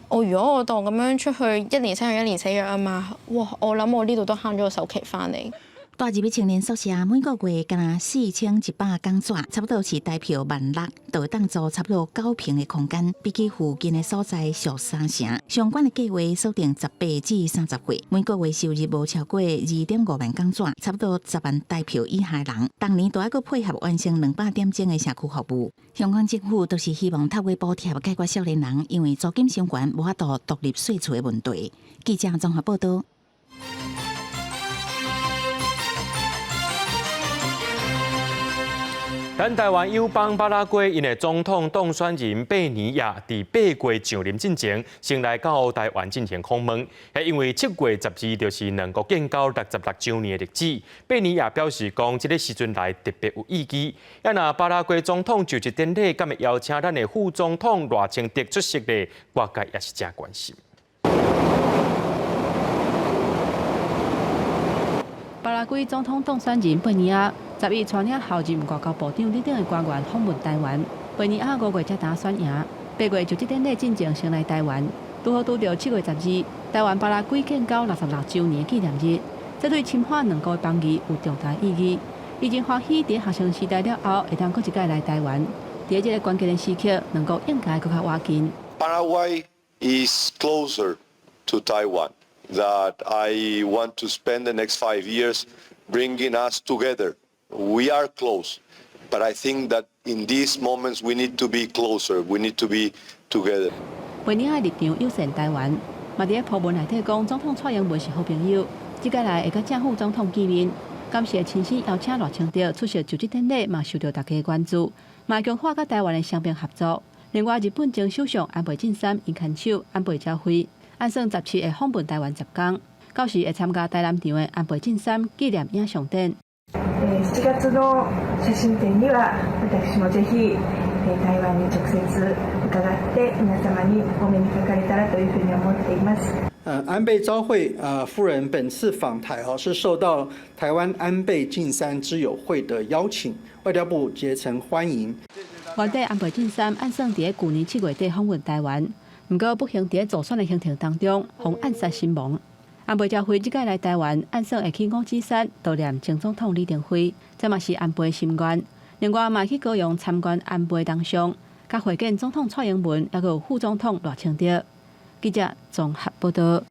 我如果我當咁樣出去一年生約一年死約啊嘛，哇！我諗我呢度都慳咗個首期翻嚟。蹛踏入青年宿舍，每個月敢若4100港紙，差不多是台票1.6萬，就會當租差不多9坪的空間，比起附近的所在俗三成。相關的計劃鎖定18至30歲，每個月收入無超過2.5萬港紙，差不多10萬台票以下的人，當年都愛閣配合完成200點鐘的社區服務。香港政府都是希望透過補貼解決少年人因為租金傷懸無法度獨立稅厝的問題。記者綜合報道。咱台灣友邦巴拉圭𪜶的總統當選人貝尼亞佇8月上任進前，先來到台灣進行訪問。彼因為7月12就是兩國建交66週年的日子，貝尼亞表示講，這个時陣來特別有意義。啊，若巴拉圭總統就職典禮，敢會邀請咱的副總統賴清德出席咧，外界也是誠關心。巴拉圭總統當選人貝尼亞11帶領候任外交部長等等的官員訪問台灣。貝尼亞5月才當選贏，8月就職典禮進前先來台灣，拄好拄著7月12，台灣巴拉圭建交66週年紀念日，這對深化兩國邦誼有重大意義。伊真歡喜佇學生時代了後，會當閣一擺來台灣。佇這个關鍵的時刻，兩國應該閣較倚近。 Paraguay is closer to Taiwan. That I want to spend the next 5 years bringing us together. We are close, but I think that in these moments we need to be closer. We need to be together. 貝尼亞立場友善台灣，嘛佇咧鋪文內底講，總統蔡英文是好朋友，這擺來會佮正副總統見面，感謝親身邀請賴清德出席就職典禮，嘛受著大家關注，嘛強化佮台灣的雙邊合作。另外，日本前首相安倍晉三𪜶牽手安倍昭惠，按算17會訪問台灣10工，到時會參加台南場的安倍晉三紀念影像展。7月の寫真展には私もぜひ台灣に直接伺って皆様にお目にかかれたらというふうに思っています。安倍昭惠夫人本次訪台哦，是受到台灣安倍晉三之友會的邀請，外交部竭誠歡迎。原底安倍晉三按算佇舊年7月底訪問台灣，毋過不幸佇咧助選的行程當中，予暗殺身亡。安倍昭惠這擺來台灣，按算會去五指山悼念前總統李登輝，這嘛是安倍心願。另外嘛去高雄參觀安倍銅像，佮會見總統蔡英文，抑閣有副總統賴清德。記者綜合報道。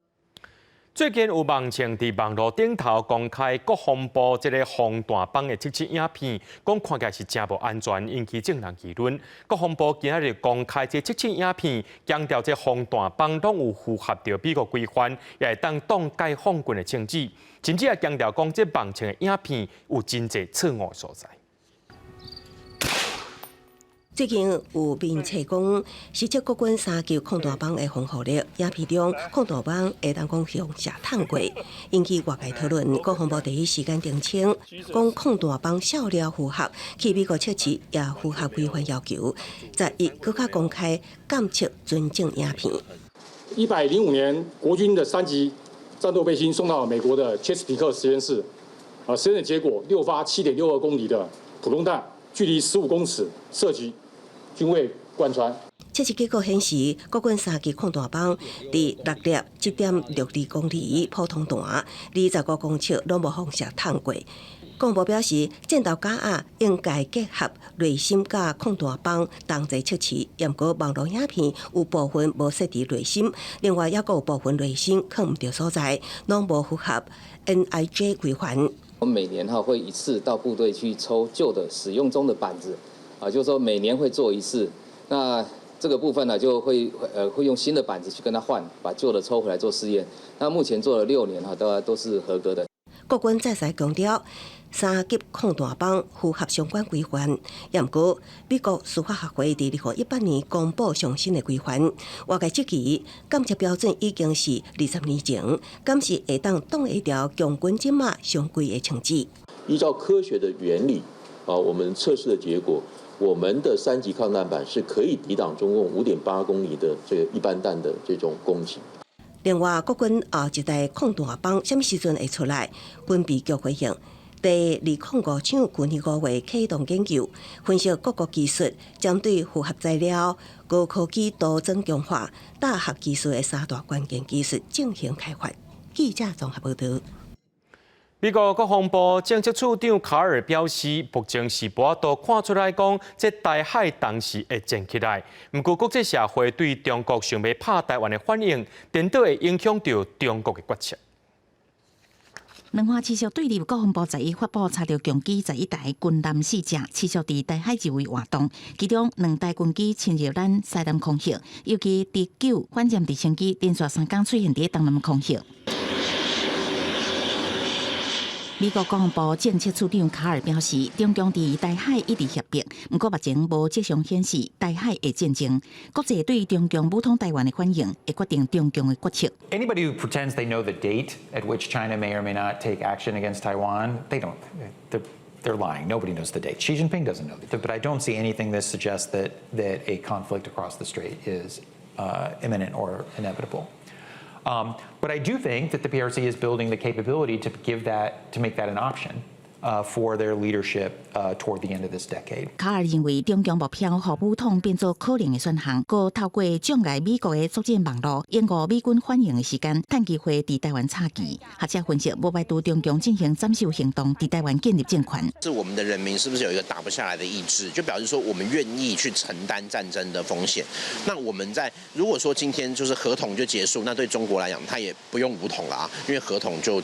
最近有網站佇網路頂頭公開國防部這个防彈枋的測試影片，講看起來是誠無安全，引起眾人議論。國防部今仔日公開這測試影片，強調這防彈枋攏有符合著美國規範，也會當擋解放軍的槍支，甚至也強調講這網站的影片有真濟錯誤的所在。最近有面冊講，實測國軍三級抗彈枋的防護力，影片中抗彈枋會當講予射探過，引起外界討論。國防部第一時間澄清，講抗彈枋效料符合，去美國測試也符合規範要求。11閣較公開鑑測純正影片。 105年，國軍的三級戰鬥背心送到美國的切斯皮克實驗室，啊，實驗的結果，6發7.62公里的普通彈，距離15公尺射擊。均未貫穿。測試結果顯示，國軍三級抗彈枋佇6粒7.62公里普通彈，25公尺攏無予射探過。國防部表示，戰鬥夾仔應該結合濾芯佮抗彈枋同齊測試，毋過網路影片有部分無設置濾芯，另外抑閣有部分濾芯囥毋著所在，攏無符合 NIJ 規範。我們每年哈會一次到部隊去抽舊的使用中的板子。啊，就是說每年會做一次，那這個部分呢，就會用新的板子去跟他換，把舊的抽回來做試驗。那目前做了6年哈，都是合格的。國軍再三強調，三級抗彈枋符合相關規範。毋過，美國司法學會佇2018年公布上新的規範，外界質疑鑑測標準已經是20年前，敢是會當擋會牢共軍這馬上貴的槍支？依照科學的原理，啊，我們測試的結果。我們的三級抗彈板是可以抵擋中共5.8公里的這個一般彈的這種攻擊。另外，國軍後一代抗彈枋啥物時陣會出來？軍備局回應，佇2005廠舊年5月啟動研究，分析各國技術，針對複合材料、高科技塗裝強化、大學技術的三大關鍵技術進行開發。記者綜合報道。美國國防部政策處長卡爾表示，目前是無法度看出來講，這台海當時會戰起來。毋過國際社會對中國想欲拍台灣的反應，顛倒會影響著中國的決策。兩岸持續對立，國防部11發布查著共機11台軍艦四隻，持續佇台海周圍活動。其中兩台軍機侵入咱西南空域，尤其D9反艦直升機連續3工出現佇東南空域。美國國防部政策處長卡爾表示，中共佇台海一直脅迫，毋過目前無跡象顯示台海會戰爭。國際對中共武統台灣的反應，會決定中共的決策。 Anybody who pretends they know the date at which China may or may not take action against Taiwan, they don't. They're lying. Nobody knows the date. Xi Jinping doesn't know. But I don't see anything that suggests that a conflict across the strait is imminent or inevitable. But I do think that the PRC is building the capability to make that an option for their leadership toward the end of this decade. 卡爾認為，中共目標予武統變做可能的選項，閣透過障礙美國的作戰網路，延誤美軍反應的時間，趁機會佇台灣插旗。學者分析，無排除中共進行斬首行動，佇台灣建立政權。是我們的人民是不是有一個打不下來的意志？就表示說，我們願意去承擔戰爭的風險。那我們在如果說今天就是和統就結束，那對中國來講，他也不用武統了啊，因為和統就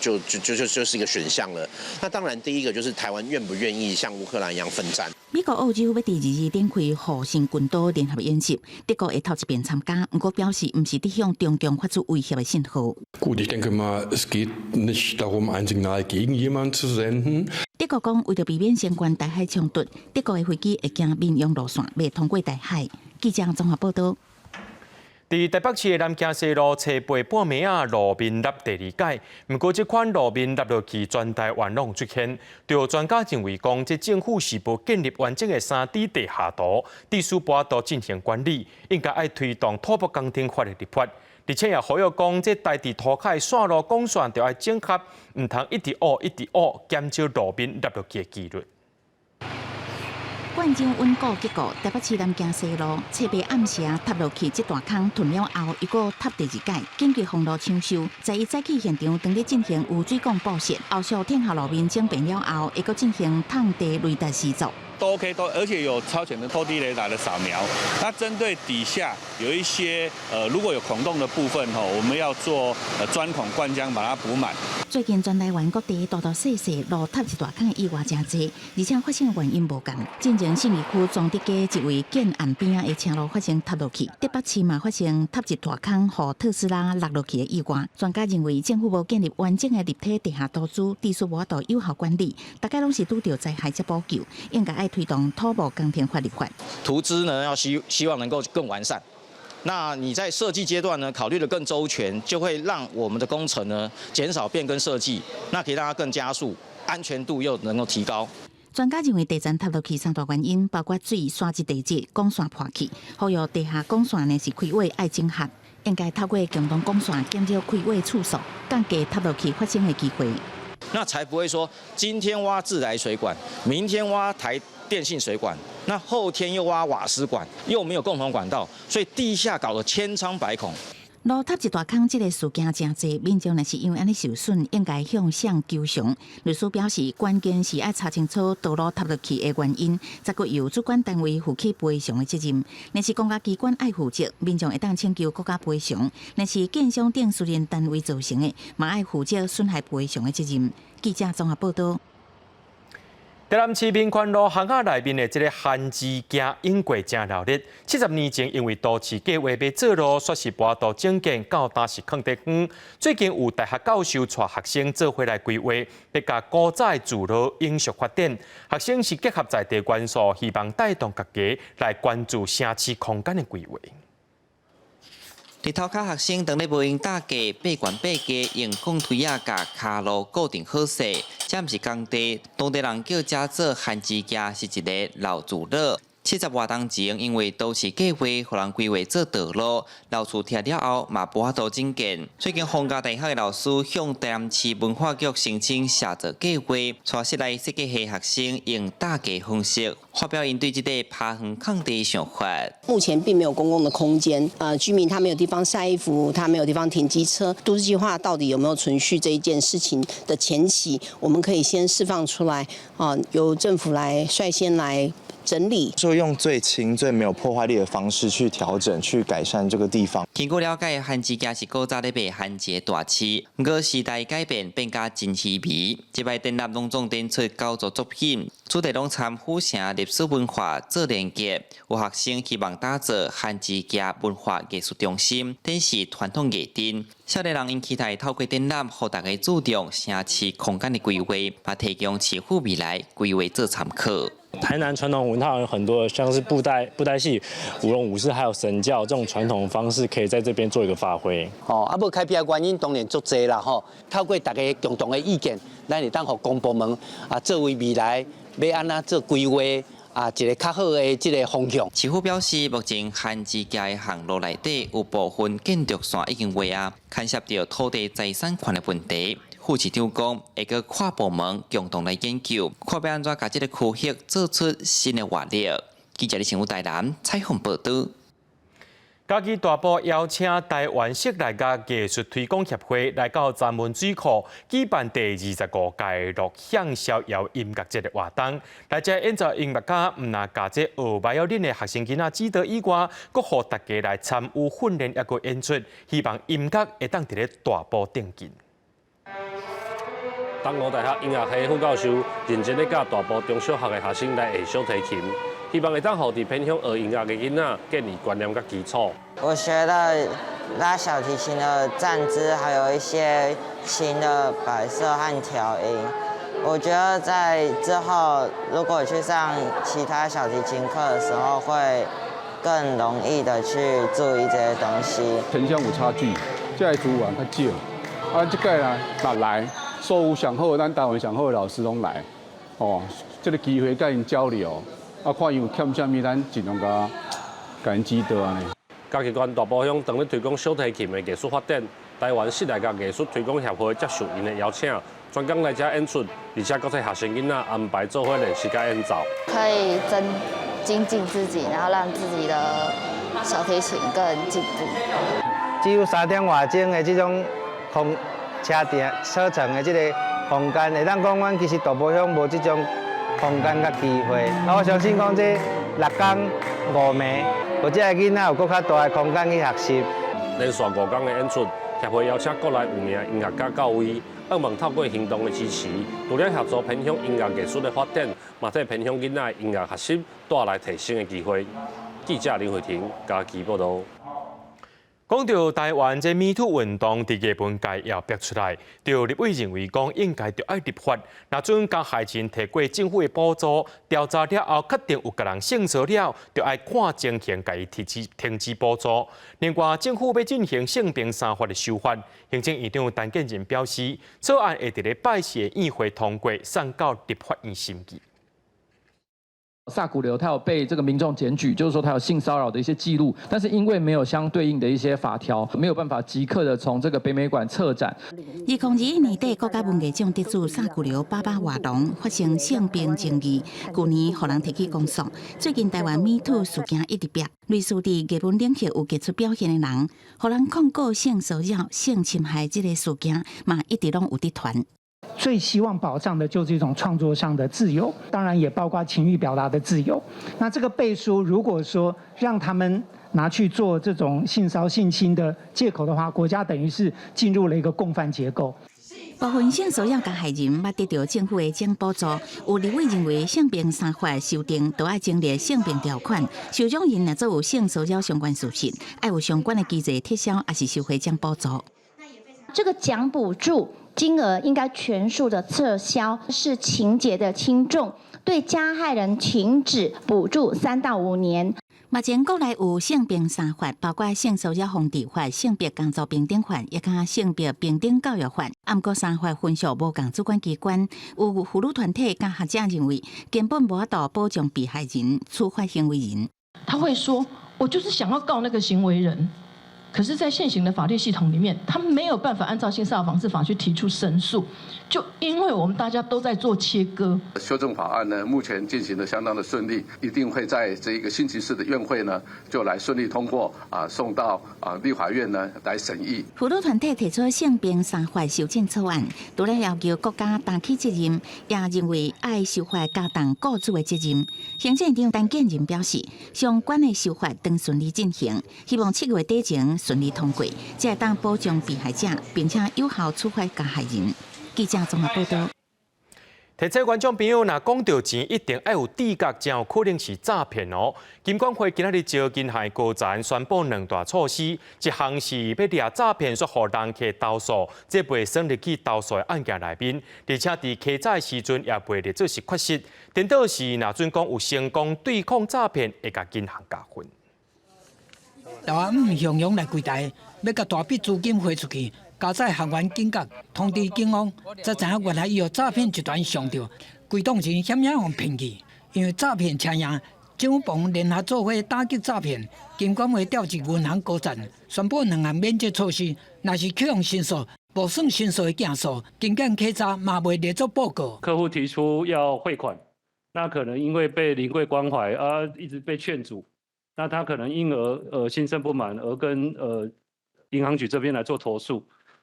是一個選項了。那當然，第一個就是台灣願不願意像烏克蘭一樣奮戰。美國、澳洲欲佇22日展開護神群島聯合演習，德國會頭一遍參加，毋過表示毋是佇向中共發出威脅的信號。 Gut, ich denke mal, es geht nicht darum, ein Signal gegen jemanden zu senden. 德國講，為著避免相關台海衝突，德國的飛機會行民用路線，袂通過台海。記者綜合報道。佇台北市的南京西路，初八半暝仔路面塌第二擺，毋過這款路面塌落去，全台灣攏出現。著專家認為講，這政府是無建立完整的3D 地下圖，致使無法度進行管理，應該愛推動土木工程法的立法。而且也呼籲講，這台地塗跤的線路管線著愛整合，毋通一直挖一直挖，減少路面塌落去的幾率。灌漿穩固結構，台北市南京西路初八暗時塌落去，這大空吞了後，又閣塌第二擺，緊急封路搶修。11早起現場當咧進行污水管布設，後續天下路面整平了後，會閣進行探地雷達施作。都 OK，都而且有超前的透地雷達的掃描。那針對底下有一些如果有孔洞的部分吼，我們要做鑽孔灌漿把它補滿。最近全台灣各地大大細細路塌一大空的意外誠濟，而且發生的原因無仝。進前信義區莊德街一位建案邊仔的車路發生塌落去，竹北市嘛發生塌一大空，予特斯拉落落去的意外。專家認為政府無建立完整的立體地下圖資，致使無法度有效管理，逐擺攏是拄著災害才補救，應該愛推動土木工程法立法。圖資呢要希望能夠更完善。那你在設計階段呢，考慮得更周全，就會讓我們的工程呢減少變更設計，那可以讓它更加速，安全度又能夠提高。專家認為地層塌落去三大原因，包括水、沙質地質、管線破去，呼籲地下管線呢是開挖愛整合，應該透過共同管線減少開挖次數，降低塌落去發生的機會。那才不會說今天挖自來水管，明天挖台電信水管，那後天又挖瓦斯管，又沒有共同管道，所以地下搞得千瘡百孔。路塌一大空，這个事件誠濟，民眾若是因為按呢受損，應該向誰求償？律師表示，關鍵是愛查清楚道路塌落去的原因，才閣由主管單位負起賠償的責任。若是公家機關愛負責，民眾會當請求國家賠償；若是建商等私人單位造成的，嘛愛負責損害賠償的責任。記者綜合報道。台南市民權路巷仔內面的這个韓之行永過誠熱鬧。70年前因為都市計畫欲做路，煞是無法度整建，到今是囥佇遠。最近有大學教授帶學生做伙來規劃，欲共古早的舊路永續發展。學生是結合在地元素，希望帶動大家來關注城市空間的規劃。佇塗跤學生當咧無閒搭架，爬懸爬低，用鋼推仔共跤路固定好勢，這毋是工地，當地人叫這做番薯行，是一个老聚落。70外冬前，因為都市計劃，予人規劃做道路，老厝拆了後嘛無法度整建。最近皇家大學的老師向台南市文化局申請協助計劃，帶室內設計系學生用搭架方式，予發表𪜶對這個趴園空地的想法。目前並沒有公共的空間，居民他沒有地方曬衣服，他沒有地方停機車。都市計劃到底有沒有存續這一件事情的前期，我們可以先釋放出來，啊，由政府來率先來整理。說用最輕、最沒有破壞力的方式去調整、去改善這個地方。根據了解，番薯仔是古早咧賣番薯的大市，毋過時代改變，變甲真稀微。這擺展覽攏總展出九組作品，主題攏參府城歷史文化做連結。有學生希望打造番薯仔文化藝術中心，展示傳統藝陣。少年人𪜶期待透過展覽，予大家注重城市空間的規劃，嘛提供市府未來規劃做參考。台南傳統文化有很多，像是布袋布袋戲、舞龍舞獅，還有神轎這種傳統方式，可以在這邊做一個發揮。哦，啊，無開闢的原因當然足濟啦，吼。透過大家共同的意見，咱會當予公部門啊，作為未來欲按怎做規劃啊，一個較好的這個方向。市府表示，目前番薯仔的巷路內底有部分建築線已經畫啊，牽涉著土地財產權的問題。副市長講，會閣跨部門共同來研究，看欲按怎共這個區域做出新的活力。記者李成武台南採訪報導。嘉義大埔邀請台灣室內樂藝術推廣協會來到鏨門水庫舉辦第25屆樂享逍遙音樂節的活動。來遮演奏音樂家，毋但共這學バイオリン的學生囡仔指導以外，閣予大家來參與訓練抑閣演出，希望音樂會當佇咧大埔頂緊。東吳大學音樂系副教授認真咧教大埔中小學的學生來學小提琴，希望會當予佇偏鄉學音樂的囡仔建立觀念佮基礎。我學了拉小提琴的站姿，還有一些琴的擺設和調音。我覺得在之後如果去上其他小提琴課的時候，會更容易的去注意這些東西。城鄉有差距，這个資源較少，啊，這屆啊，若來。所有上好，咱台灣上好的老師攏來，哦，這個機會佮𪜶交流，啊，看𪜶有欠啥物，咱盡量共共𪜶指導按呢。嘉義縣大埔鄉當咧推廣小提琴的藝術發展，台灣室內樂藝術推廣協會接受𪜶的邀請，專工來遮演出，而且閣替學生囡仔安排做伙練習佮演奏。可以增精進自己，然後讓自己的小提琴更進步。只有3點外鐘的這種空車程車程的這個空間，會當講，阮其實大埔鄉無這種空間佮機會。啊，我相信講這六工五暝，予這个囡仔有閣較大的空間去學習。連續5工的演出，協會邀請國內有名音樂家到位，希望透過行動的支持，除了協助偏鄉音樂藝術的發展，嘛替偏鄉囡仔的音樂學習帶來提升的機會。記者林慧婷嘉義報導。講著台灣這 Me Too 運動，佇藝文界也逼出來，著立委認為講應該著愛立法，若準加害人提過政府的補助，調查了後確定有共人性騷擾，著愛看情形共伊停止補助。另外，政府欲進行性平三法的修法，行政院長陳建仁表示，草案會佇咧拜四的院會通過，送到立法院審議。撒谷流他有被這個民眾檢舉，就是說他有性騷擾的一些記錄，但是因為沒有相對應的一些法條，沒有辦法即刻的從這個北美館撤展。 2021年底，國家文藝獎得主撒谷流爸爸活動發生性平爭議，舊年予人提起公訴。最近台灣 Me Too 事件一直逼，類似佇藝文領域有傑出表現的人，予人控告性騷擾、性侵害這个事件，嘛一直攏有佇傳。最希望保障的就是一種創作上的自由，當然也包括情欲表達的自由。那這個背書如果說讓他們拿去做這種性騷性侵的借口的話，國家等於是進入了一個共犯結構。部分性騷擾加害人捌得著政府的獎補助，有立委認為性平三法修訂都愛增列性平條款，受獎人若做有性騷擾相關事實，愛有相關的機制撤銷，抑是收回獎補助。這個獎補助金額應該全數的撤銷，視情節的輕重，對加害人停止補助3到5年。目前國內有性平三法，包括性騷擾防治法、性別工作平等法，以及性別平等教育法。毋過三法分屬無仝主管機關，有婦女團體佮學者認為，根本無法度保障被害人、處罰行為人。他會說：我就是想要告那個行為人。可是，在現行的法律系統裡面，他沒有辦法按照性騷擾防治法去提出申訴。就因為我們大家都在做切割。修正法案呢，目前進行得相當的順利，一定會在這一個星期四的院會呢，就來順利通過啊，送到啊立法院呢來審議。婦女團體提出性平三法修正草案，除了要求國家擔起責任，也認為愛修法加重雇主的責任。行政院長陳建仁表示，相關的修法當順利進行，希望7月底前順利通過，才會當保障被害者，並且有效處罰加害人。記者綜合報道。提醒觀眾朋友，若講著錢，一定愛有知覺，才有可能是詐騙哦。金管會今仔日召銀行高層宣布兩大措施，一項是欲掠詐騙煞予人客投訴，這袂算入去投訴的案件內面，而且佇稽查的時陣也袂列做是缺失。顛倒是若準講有成功對抗詐騙，會共銀行加分。台灣毋洶湧來櫃台，欲共大筆資金匯出去。加載行員警覺，通知警方，才知影原來伊予詐騙集團上著，規檔錢險險予騙去。因為詐騙車贏，政府部門聯合做伙打擊詐騙，金管會調集銀行高層，宣布兩項免責措施，若是去予申訴，無算申訴的件數，金檢稽查嘛袂列作報告。客戶提出要匯款，那可能因為被臨櫃關懷啊，一直被勸阻，那他可能因而心生不滿，而跟銀行局這邊來做投訴。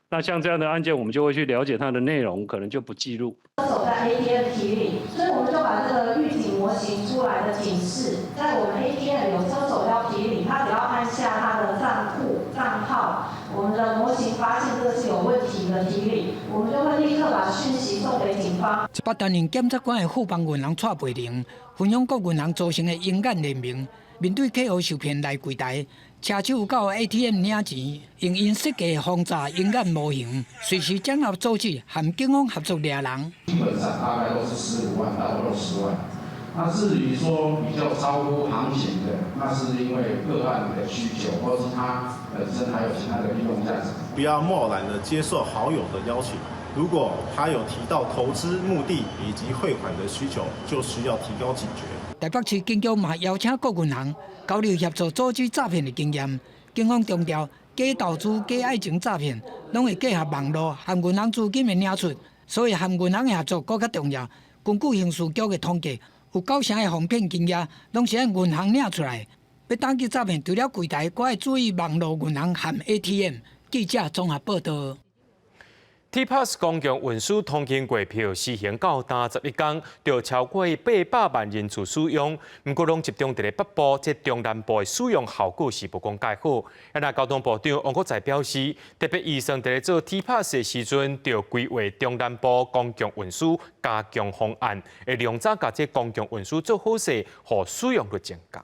那像這樣的案件，我們就會去了解它的內容，可能就不記錄。車手在 ATM 提領，所以我們就把這個預警模型出來的警示，在我們 ATM 有車手要提領，他只要按下他的賬戶賬號，我們的模型發現這個是有問題的提領，我們就會立刻把訊息送給警方。一捌擔任檢察官的富邦銀行蔡培玲分享各銀行組成的鷹眼聯盟，面對客戶受騙來櫃台。車手到 ATM 領錢，用𪜶設計防詐鷹眼模型，隨時整合組織和警方合作掠人。基本上大概都是15萬到20萬。那至於說比較超乎行情的，那是因為個案的需求，或是他本身還有其他的利用價值。不要貿然的接受好友的邀請，如果他有提到投資目的以及匯款的需求，就需要提高警覺。台北市警局嘛邀請各銀行交流協助阻止詐騙的經驗。警方強調，假投資、假愛情詐騙，攏會結合網路和銀行資金的領出，所以和銀行的合作閣較重要。根據刑事局的統計，有9成的防騙金額攏是按銀行領出來。欲打擊詐騙，除了櫃台，閣愛注意網路銀行和 ATM。記者綜合報道。 T-Pass 公共運輸通勤月票施行到今11天，就超過800萬人次使用。毋過攏集中佇咧北部，這中南部的使用效果是無講蓋好。啊，那交通部長王國材表示，特別預算佇咧做 T-Pass 的時陣，著規劃中南部公共運輸加強方案，會量早共這公共運輸做好勢，予使用率增加。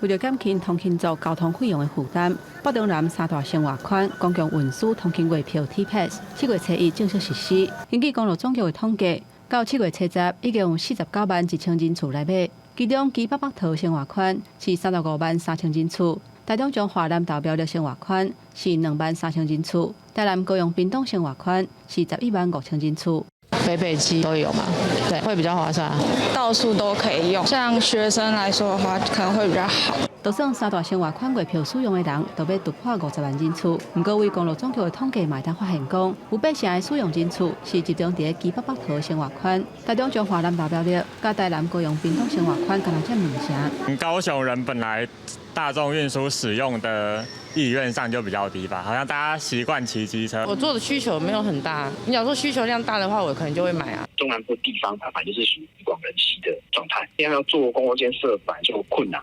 為著減輕通勤族交通費用的負擔，北中南三大生活圈公共運輸通勤月票 T-Pass 7月初1正式實施。根據公路總局的統計，到7月初10，已經有49萬1千人次來買，其中基北北桃生活圈是35萬3千人次，台中彰化南投苗栗生活圈是2萬3千人次，台南高雄屏東生活圈是11萬5千人次。北北基都有嘛，對，會比較划算，到處都可以用。像學生來說的話，可能會比較好。就算三大生活圈月票使用的人，都欲突破50萬人次。毋過，對公路總局的統計嘛會當發現講，有8成的使用人次是集中佇咧基北北桃生活圈、台中彰化南投苗栗、佮台南高雄屏東生活圈，敢若佔2成。高雄人本來大眾運輸使用的意願上就比較低吧，好像大家習慣騎機車。我做的需求沒有很大，你假如說需求量大的話，我可能就會買啊。中南部地方它反正就是屬於地廣人稀的狀態，現在要做公共建設本來就困難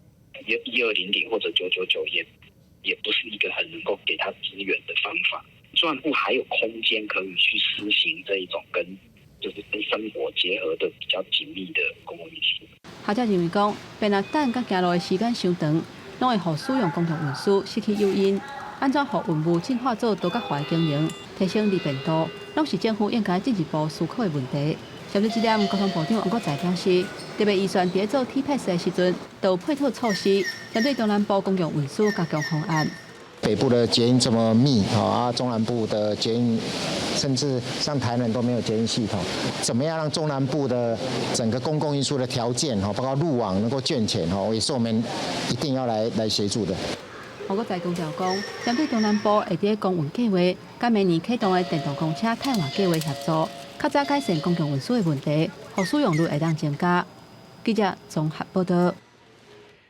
，1200或者999也不是一個很能夠給他資源的方法。中南部還有空間可以去施行這一種跟就是跟生活結合的比較緊密的公共運輸。學者認為講，變若等佮行路的時間傷長，攏會予使用公共運輸失去誘因。按怎予運務進化做多角化的經營，提升利便度，攏是政府應該進一步思考的問題。針對這點，交通部長王國材表示，特別預算佇咧做 T-Pass 的時陣，都有配套措施，針對中南部公共運輸加強方案。北部的捷運這麼密，啊，中南部的捷運甚至像台南都沒有捷運系統，怎麼樣讓中南部的整個公共運輸的條件，包括路網能夠健全，也是我們一定要來協助的。我閣再強調講，針對中南部會佇公運計畫，佮明年啟動的電動公車汰換計畫協助，較早改善公共運輸的問題，予使用率會當增加。記者綜合報導。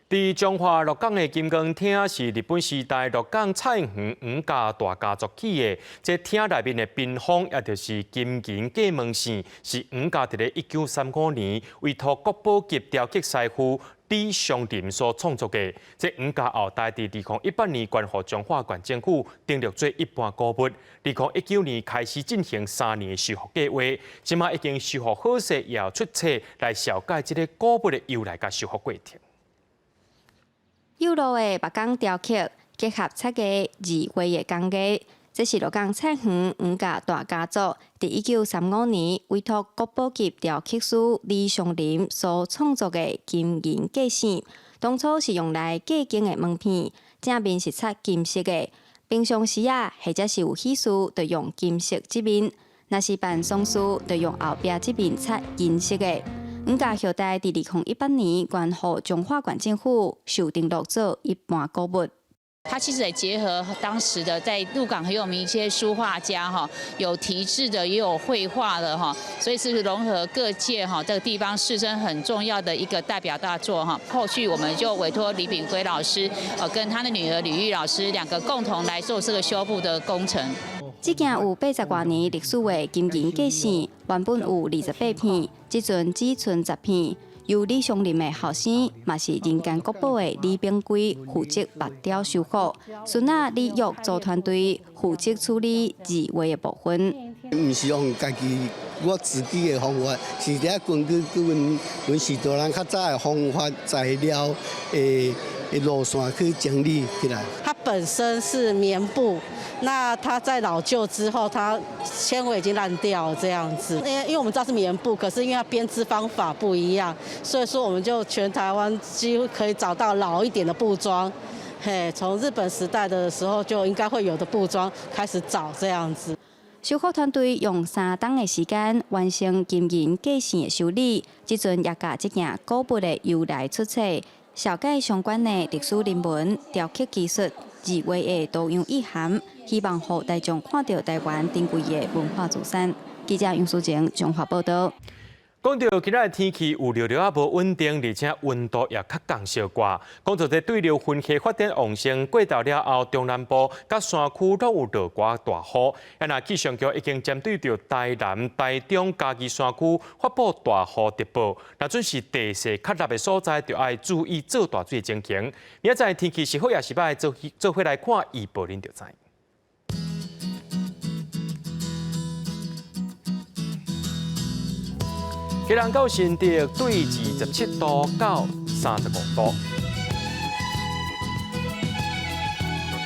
佇彰化鹿港的金剛廳是日本時代鹿港菜園黃家大家族起的。這廳內面的屏風，也就是金銀過門扇，是黃家佇咧1935年委託國寶級雕刻師傅李松林所創作的。這黃家後代佇2018年捐予彰化縣政府登錄做一般古物。2019年開始進行3年的修復計劃，這馬已經修復好勢，也有出冊來紹介這个古物的由來佮修復過程。幼路的木工雕刻，結合漆藝、字畫的工藝，這是鹿港菜園黃家大家族佇1935年委託國寶級雕刻師李松林所創作的金銀過線。當初是用來過境的門片，正面是漆金色的。平常時啊，或者是有喜事，就用金色這面；若是辦喪事，就用後壁這面漆銀色的。黃家後代佇2018年捐予彰化縣政府，受登錄做一般古物。它其實也結合當時的在鹿港很有名一些書畫家哈，有題字的，也有繪畫的哈，所以是融合各界哈這個地方士紳很重要的一個代表大作哈。後續我們就委託李炳圭老師，跟他的女兒李玉老師兩個共同來做這個修復的工程。這件有80外年歷史的金銀過線，原本有28片，這陣只剩10片。由李松林的後生，嘛是人間國寶的李炳圭負責木雕修復，孫仔李玉組團隊負責處理字畫的部分。毋是用家己我自己的方法，是咧根據阮許多人較早的方法材料的路線去整理起來。它本身是棉布，那它在老舊之後，它纖維已經爛掉了這樣子。因為我們知道是棉布，可是因為它編織方法不一樣，所以說我們就全台灣幾乎可以找到老一點的布莊，嘿，從日本時代的時候就應該會有的布莊開始找這樣子。修復團隊用3冬的時間完成金銀過線的修理，這陣也共這件古物的由來出冊，紹介相關的歷史人文、雕刻技術、字畫的多樣意涵，希望予大眾看到台灣珍貴的文化資產。記者楊淑晴彰化報導。講到今仔日天氣有略略仔無穩定，而且溫度也較降小寡。講到這對流雲系發展旺盛，過晝了後，中南部佮山區攏有落寡大雨。啊，若氣象局已經針對著台南、台中、嘉義山區發布大雨特報。若準是地勢較澘的所在，就愛注意做大水的情形。明仔載天氣是好抑是䆀，做伙來看預報，恁就知。基隆到新竹對27度到35度，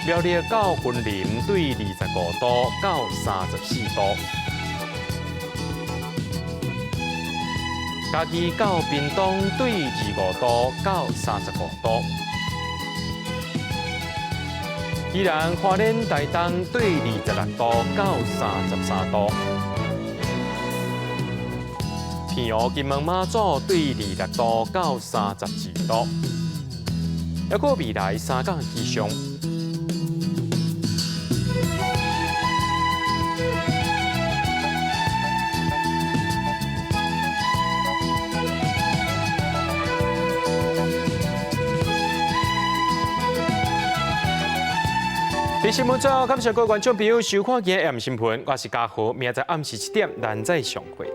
苗栗到雲林對25度到34度，嘉義到屏東對25度到35度，宜蘭花蓮台東對26度到33度。澎湖金門馬祖對26度到32度，抑閣未來3天氣象。佇新聞最後，感謝各位觀眾朋友收看今日的新聞，我是嘉豪，明仔載暗時7點，咱再相會。